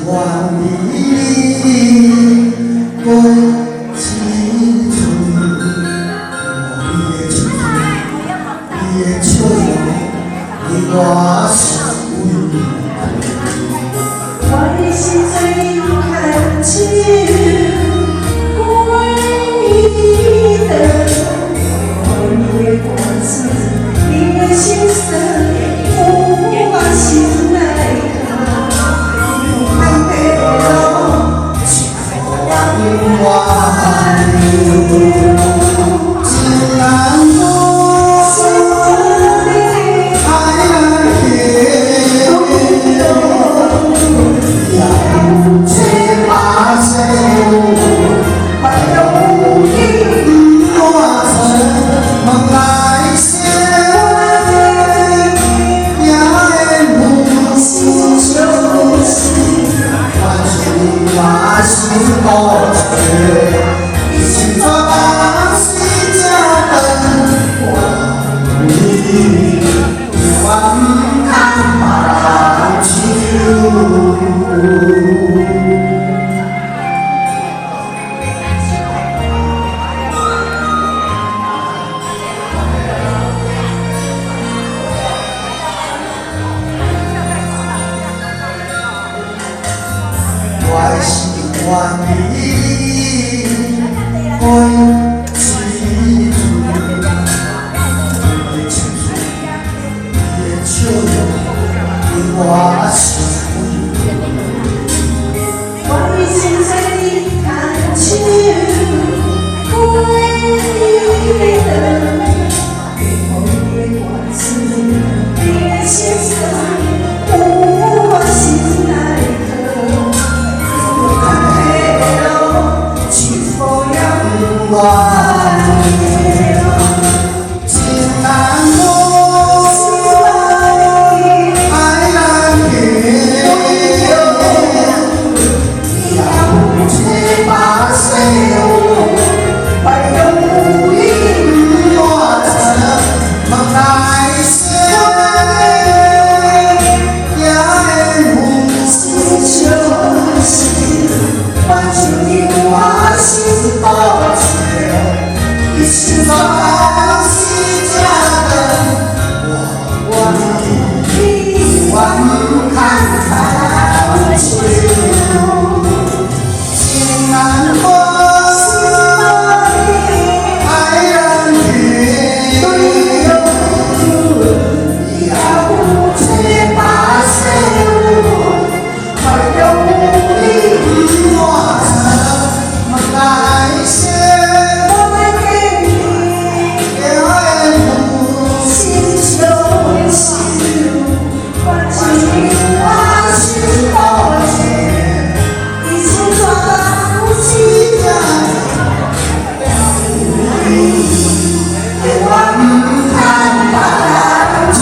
愿意过青春，你的青春，你的笑容，你我是为我的心最恳求，关你的，你的歌词，你的心事，有我心内藏。你的路，我情难过，爱难行，也有这把世我有你。我曾问来生，也会无心相惜，愿是我心孤寂，一生怎放死这长，我你永远毋通别人抢。我是愿意过青春，你的青春，你的笑容，你我是我的心在你牵手，陪你的，你的歌词，你的心事，有我心内藏。你的路，一步也我情难过，爱难行，也有这把世我有你。我曾问来生，也会有心相惜，愿像你我心孤寂，一生怎放死这长，我你永远毋通别人抢。情难过，爱难行，也有这把世我有你，我曾问来生，我来给你也会有心相惜，愿像你我心孤寂，一生怎放死这永远毋通别人抢。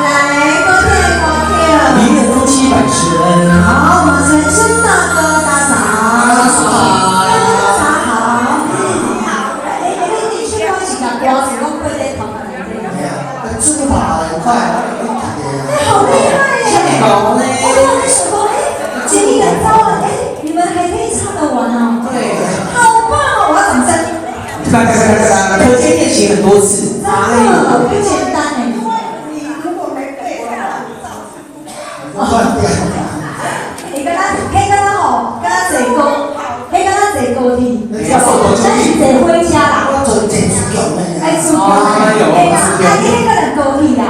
来，高铁高铁。明月夫妻百事恩。好，我们陈生大哥大嫂，大嫂大哥大嫂好。好，哎，你你唱歌是共歌词攏背在头壳内底？哎呀，那这么跑很快，哎，好厉害耶！高呢我刚刚想说，哎，杰尼人糟了，哎，你们还可以唱得完哦。对，好棒哦！我要掌声。可见练习很多次。真的不简单哎。你如果没背的话，乱掉。你敢若，彼敢若吼，敢若坐高，彼敢若坐高鐵，咱是坐火車啦。我做電視劇呢。愛出國，哎呀，啊，你彼個人高鐵啦，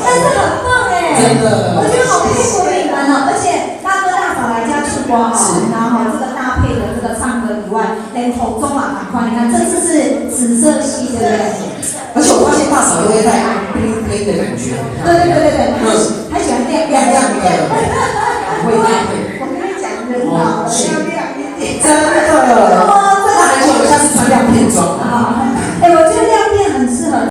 但是很棒哎，真的我覺得好佩服你們哦，而且大哥大嫂來家唱歌哈，然後這個搭配的這個唱歌以外，連服裝嘛趕快，你看這次是紫色系，對不對？而且我發現大嫂又會帶 bling bling 的感覺。對對對對對，他喜歡亮亮亮亮的，很會搭配。我跟你講，人老了要